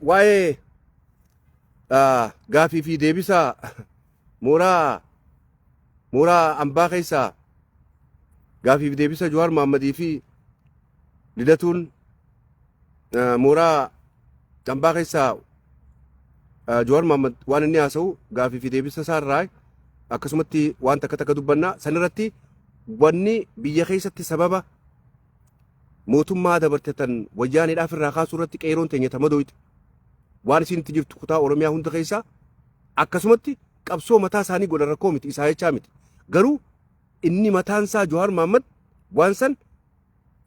Waa'ee gaafii fi deebisaa mooraa ambaa keessaa gaafii fi deebisa Jawaar Mohammadii fi Lidatuun mooraa ambaa keessaa Jawaar Mohammad waan inni haasa'u gaafii fi deebisa isaa irraa akkasumatti waan takka takka dubbanna. Sanirratti wanni biyya keessatti sababa mootummaa dabarte tan wayyaaneedhaaf irraa kaasuu irratti qeeroon teenya ta madooyte waan isiin itti jirtu kutaa Oromiyaa hunda keessaa akkasumatti qabsoo mataa isaanii godhan rakkoo miti isaa jechaa miti. Garuu inni mataan isaa Jawaar Mohammad waan san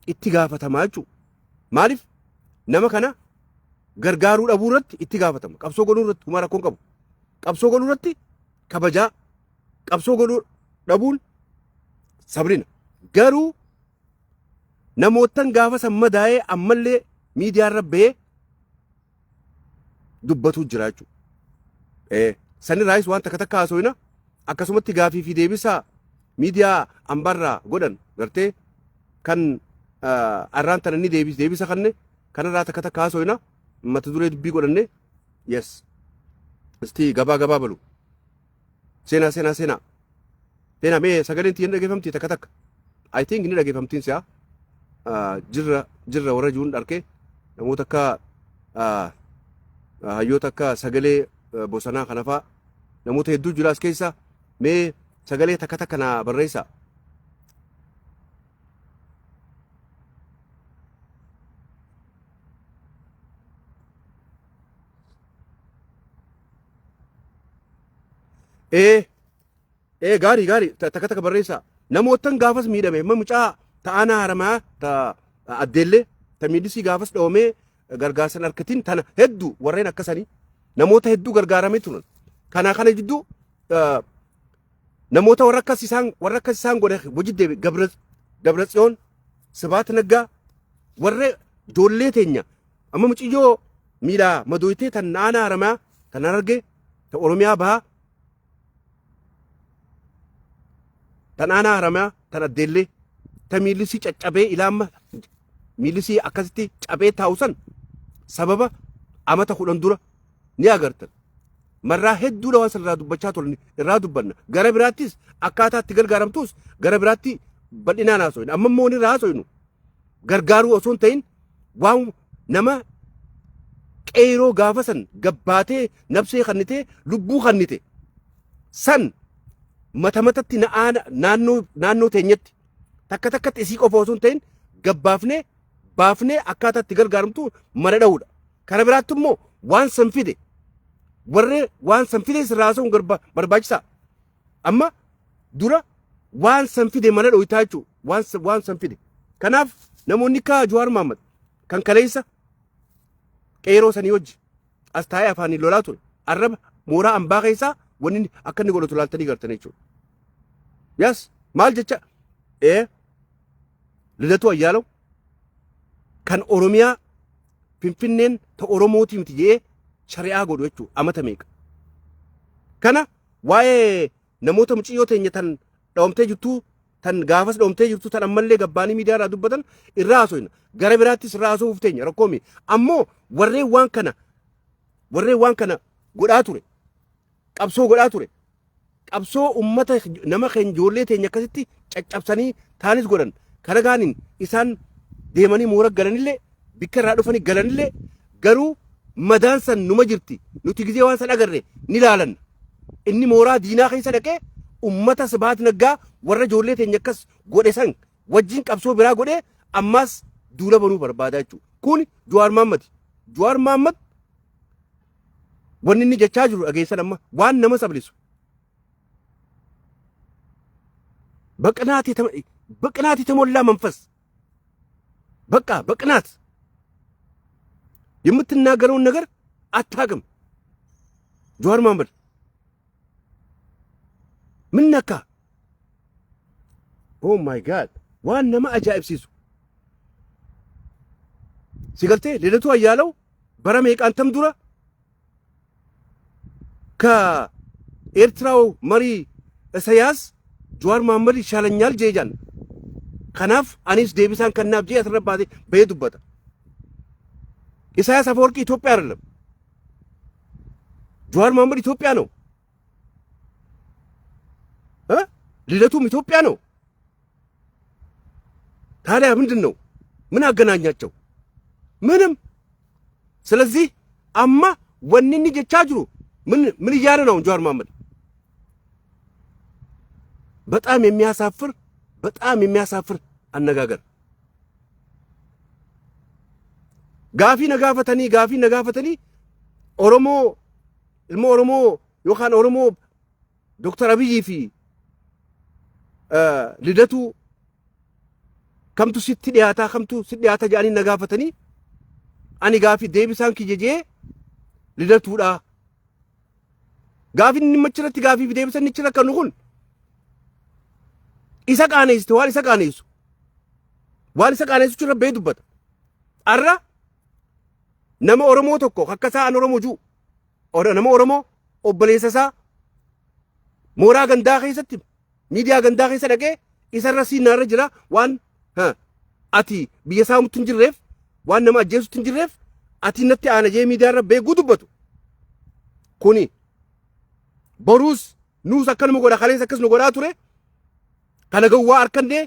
itti gaafatamaa jechuudha. Maaliif nama kana gargaaruu dhabuu irratti itti gaafatama. Qabsoo godhuu irratti humaa rakkoon qabu. Qabsoo godhuu irratti kabajaa qabsoo godhuu dhabuun sabrina. Garuu namoottan gaafa san madaa'ee ammallee miidiyaa irra ba'ee dubbatuu jira jechuudha. Sanirraayis waan takka takka haasofina akkasumatti gaafii fi deebisaa miidiyaa ambarraa godhan gartee kan arraan tana inni deebisa kanne kanarraa takka takka haasofina mata duree dubbii godhanne. Yes, isti gabaa gabaa balu seenaa seenaa seenaa seenaa. Mee sagaleen tiyya ni dhageeffamti takka takka? I think ni dhageeffamtiin si'a jirra jirra warra jiruun dharkee namoota akka hayyoota akka sagalee bosonaa kana faa namoota hedduu jira as keessa. Mee sagalee takka takka naa barreessaa. Ee ee, gaarii gaarii, takka takka barreessaa. Namoottan gaafas miidhame amma mucaa ta'aanaa haramaa ta addeellee ta miidhisii gaafas dhoomee gargaarsan harkatiin tana hedduu warreen akkasanii namoota hedduu gargaaramee turan. Kana kana jidduu namoota warra akkas isaan godhe wajji deebi Gabra Gabratsiyoon Sibaat Naggaa warra ijoollee teenya amma muciyyoo miilaa madooytee tan aanaa haramaa tan Harargee tan Oromiyaa bahaa tan aanaa haramaa tan addeellee ta miillisii caccabee ilaamma miillisii akkasitti cabee taa'u san sababa amata 10 dura ni agartan. Marraa hedduudha waan san irraa dubbachaa turan irraa dubbanna. Gara biraattis akkaataa itti gargaaramtus gara biraatti bal'inaan haasofna. Amma immoo irraa haasofnu gargaaruu osoo hin ta'in waan nama qeeroo gaafa san gabbaatee nabsee kannitee lubbuu kannite san mata matatti naannoo naannoo teenyatti takka takkatti isii qofa osoo hin ta'in gabbaafnee baafnee akkaataa itti gargaaramtu mala dha'uudha. Kana biraatti immoo waan san fide warri waan san fide sirraa haasa'uun barbaachisaa. Amma dura waan san fide mala dho'itaa jechuudha. Waan san fide. Kanaaf namoonni akka Jawaar Mohaammed kan kaleessa qeeroo sanii wajji as taa'ee afaaniin lolaa ture. Arraba mooraa ambaa keessaa wanni akka inni godhatu laaltanii gartan jechuudha. Yes, maal jecha ee Lidatu Ayyaalaw kan Oromiyaa Finfinneen ta Oromootii miti jedhee shari'aa godhu jechuudha amata meeqa. Kana waa'ee namoota muciyyoo teenya tan dhawamtee jirtuu tan gaafas dhawamtee jirtu tan ammallee gabbaanii miidiyaa irraa dubbatan irraa haasofna. Gara biraattis irraa haasofuu teenya rakkoo mi. Ammoo warreen waan kana godhaa ture qabsoo godhaa ture qabsoo ummata nama keenya ijoollee teenya akkasitti caccabsanii taanis godhan kana gaaniin isaan deemanii moora galanillee bikka irraa dhufanii galanillee garuu madaan san numa jirti. Nuti gizee waan san agarre ni laalanna. Inni mooraa diinaa keessa dhaqee ummata Sibaat Naggaa warra ijoollee teenya akkas godhe san wajjin qabsoo biraa godhee ammaas duula banuu barbaada jechuudha. Kun Jawaar Mahaammad. Jawaar Mahaammad wanni inni jechaa jiru dhageessan amma waan nama sablisu. በቅናት የተሞላ መንፈስ በቃ በቅናት የምትናገረውን ነገር አታውቅም። ጀዋር መሐመድ ምን ነካ? Oh my God, waan nama ajaa'ibsiisu. Si galtee Lidatu Ayyaalaw bara meeqaan tam dura ከኤርትራው መሪ ኢሳያስ ጀዋር መሐመድ ይሻለኛል jeejan kanaaf anis deebisaan kannaaf jee asirra baatee bahee dubbata. Isaayyaas Afawarqii Itoophiyaa አይደለም። ጀዋር መሐመድ ኢትዮጵያ ነው እ ልደቱም ኢትዮጵያ ነው። ታዲያ ምንድን ነው? ምን አገናኛቸው? ምንም። ስለዚህ amma wanni inni jechaa jiru ምን ምን እያለ ነው ጀዋር መሐመድ? በጣም የሚያሳፍር፣ በጣም የሚያሳፍር አነጋገር። Gaafii na gaafatanii Oromoo ilma Oromoo yookaan Oromoo Dooktar Abiyyii fi Lidatuu kamtu sitti dhiyaataa, kamtu sitti dhiyaata jedhanii na gaafatanii, ani gaafii deebisaan kiyya jee Lidatuudha. Gaafii inni machirratti gaafii fi deebisan inni achirra kennu kun isa qaaneessite, waan isa qaaneessu, waan isa qaaneessu achirra bee dubbata. Arra nama Oromoo tokko akka isaa an Oromoo jiru, nama Oromoo obboleessa isaa mooraa gandaa keessatti, miidiyaa gandaa keessa dhaqee isarra siinarra jira, waan ati biyya saamutti hin jirreef, waan nama ajjeesutti hin jirreef, ati natti aana jee miidiyaa irra beekuu dubbatu. Kuni boruus nuus akkanuma godha, kaleessa akkas nu godhaa ture. Kana gawwaa harkannee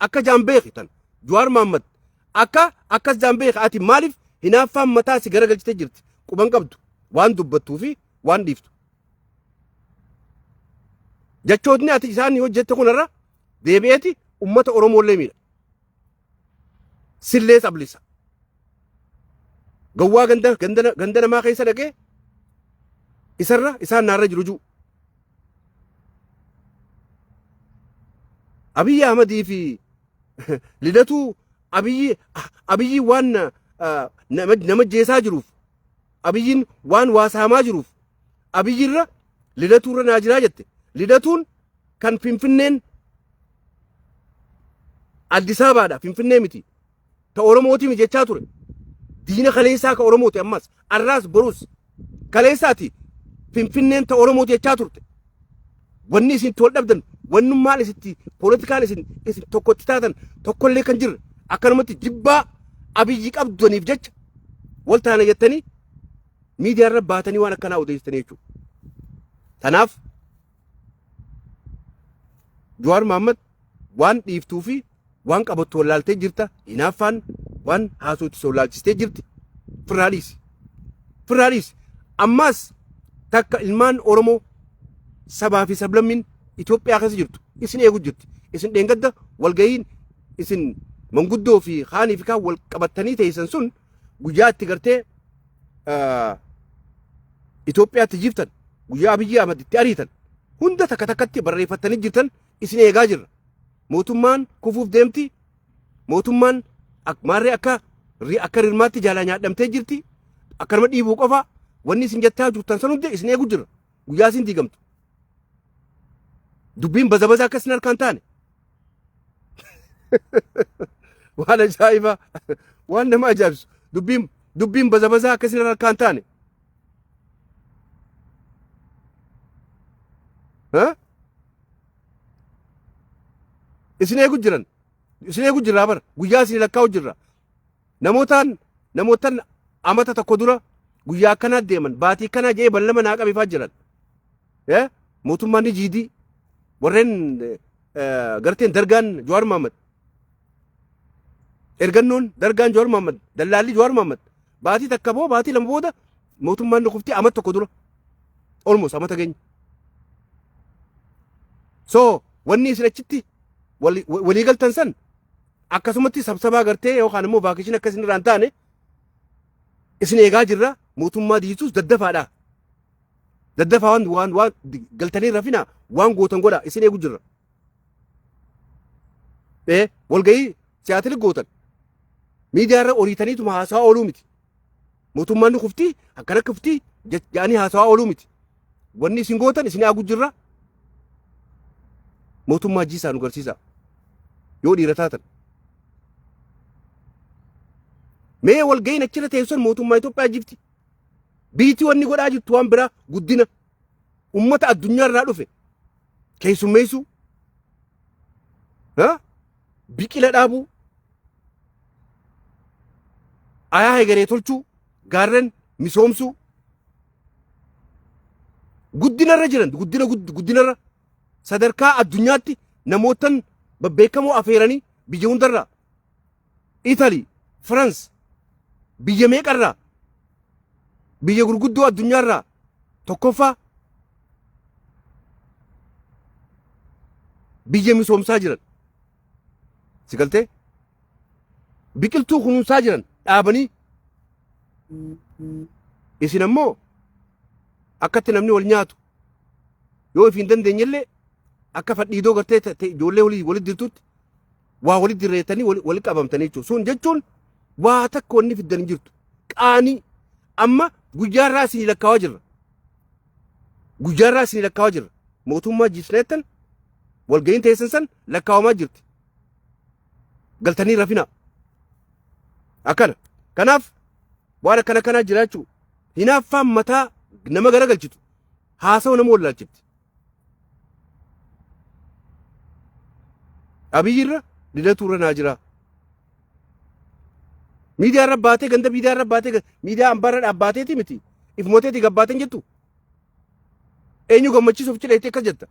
akka jaan beeki tan Jawaar Mohammad akka akkas jaan beeki. Ati maaliif hinaaffaan mataa si garagalchitee jirti? Quban qabdu waan dubbattuu fi waan dhiiftu. Jechootni ati isaan hojjette kunarra deebi'eeti ummata Oromoollee miidha. Sillee sablisa. Gawwaa ganda namaa keessa dhaqee isarra isaan naarra jiru jiru. Abiyyi Ahmadii fi Lidatuu, Abiyyi waan nama jeesaa jiruuf, Abiyyiin waan waasaamaa jiruuf, Abiyyirra Lidatuurra naa jiraa jette. Lidatuun kan Finfinneen Addis Ababaadha, Finfinnee miti. Ta Oromooti miti jechaa ture. Diina kaleessaa ka Oromooti ammas. Arraas borus. Kaleessaati Finfinneen ta Oromooti jechaa turte. Wanni isin itti wal dhabdan, wannummaan isitti poolitikaan isin tokkotti taatan tokkollee kan jirre, akkanumatti jibbaa Abiyyi qabdaniif jecha wal taana jettanii miidiyaa irra baatanii waan akkanaa odeessitanii jechuudha. Tanaaf Jawaar Mohammad waan dhiiftuu fi waan qabattu wallaaltee jirta. Hinaaffaan waan haasootti si wallaalchistee jirti. Firraa dhiisi. Firraa dhiisi. Ammaas takka ilmaan Oromoo sabaa fi sablammiin Itoophiyaa keessa jirtu isin eegu jirti. Isin dheengadda walgahiin isin manguddoo fi kaanii fi kaan wal qabattanii teessan sun guyyaa itti gartee Itoophiyaatti jiftan, guyyaa Abiyyi Ahmad itti ariitan hunda takka takkatti barreeffattanii jirtan, isin eegaa jirra. Mootummaan kufuuf deemti. Mootummaan maarree akka rirmaatti jaalaa nyaadhamtee jirti. Akkanuma dhiibuu qofa wanni isin jettaa jirtan san hundi isin eegu jira. Guyyaa isin diigamtu. Dubbiin baza baza akka isin harkaan taane. Waan ajaa'ibaa, waan nama ajaa'ibsu, dubbiin baza baza akka isin harkaan taane. Ha? Isin eegu jiran. Isin eegu jirraa bara. Guyyaa isin lakkaa'u jirra. Namootaan amata tokko dura guyyaa akkanaa deeman, baatii akkanaa jedhee ballama naa qabifaa jiran. Mootummaan ni jiidii. Warreen garteen dargaan Jawaar Mohaammed. Ergannoon dargaan Jawaar Mohaammed, dallaalli Jawaar Mohaammed baatii takka boo baatii 2 booda mootummaan ni kufti, amata tokko dura. Almost amata keenya. So wanni isin achitti walii galtan san akkasumatti sabsabaa gartee yookaan immoo vacation akka isin irraa hin taane isin eegaa jirra. Mootummaa diisuus daddafaadha. Daddafaa waan galtanii rafina, waan gootan godha, isin eegu jirra. Walgahii Seattle gootan. Miidiyaa irra oriitaniituma haasawaa ooluu miti. Mootummaan ni kufti, akkana kufti jedhanii haasawaa ooluu miti. Wanni isin gootan isin eegu jirra. Mootummaa jiisaa nu garsiisa. Yoo dhiira taatan. Mee walgahiin achirra teessan mootummaa Itoophiyaa jifti. Biitii wanni godhaa jirtu waan biraa, guddina ummata addunyaa irraa dhufe keessummeessuu, biqila dhaabuu, ayaa hegeree tolchuu, gaarren misoomsuu. Guddinarra jiran guddina guddinarra sadarkaa addunyaatti namootan babbeekamoo afeeranii biyya hundarraa Italy, France biyya meeqarraa biyya gurguddoo addunyaarraa tokkoffaa biyya misoomsaa jiran. Si galtee? Biqiltuu kunuunsaa jiran dhaabanii isin ammoo akkatti namni wal nyaatu yoo if hin dandeenyellee akka fadhiidoo gartee ijoollee walii walitti dirtutti waa walitti dirreettanii wali qabamtanii jechuudha. Sun jechuun waa takka wanni fiddan hin jirtu. Qaanii amma guyyaarraa isinii lakkaawaa jirra. Guyyaarraa isinii lakkaawaa jirra. Mootummaa jisneettan walga'iin teessan san lakkaawamaa jirti. Galtanii rafina. Akkana. Kanaaf waan akkana kanaa jiraachuu hinaaffaan mataa nama garagalchitu haasawa nama wallaalchifti. Abiyyi irra Lidatu irra naa jira. Miidiyaa irra baatee ganda miidiyaa irra baatee miidiyaa ambaa irra dhaabbaateeti miti. If mooteeti gabbaateen jettu. Eenyu gammachiisuuf cidha jettee akkas jetta.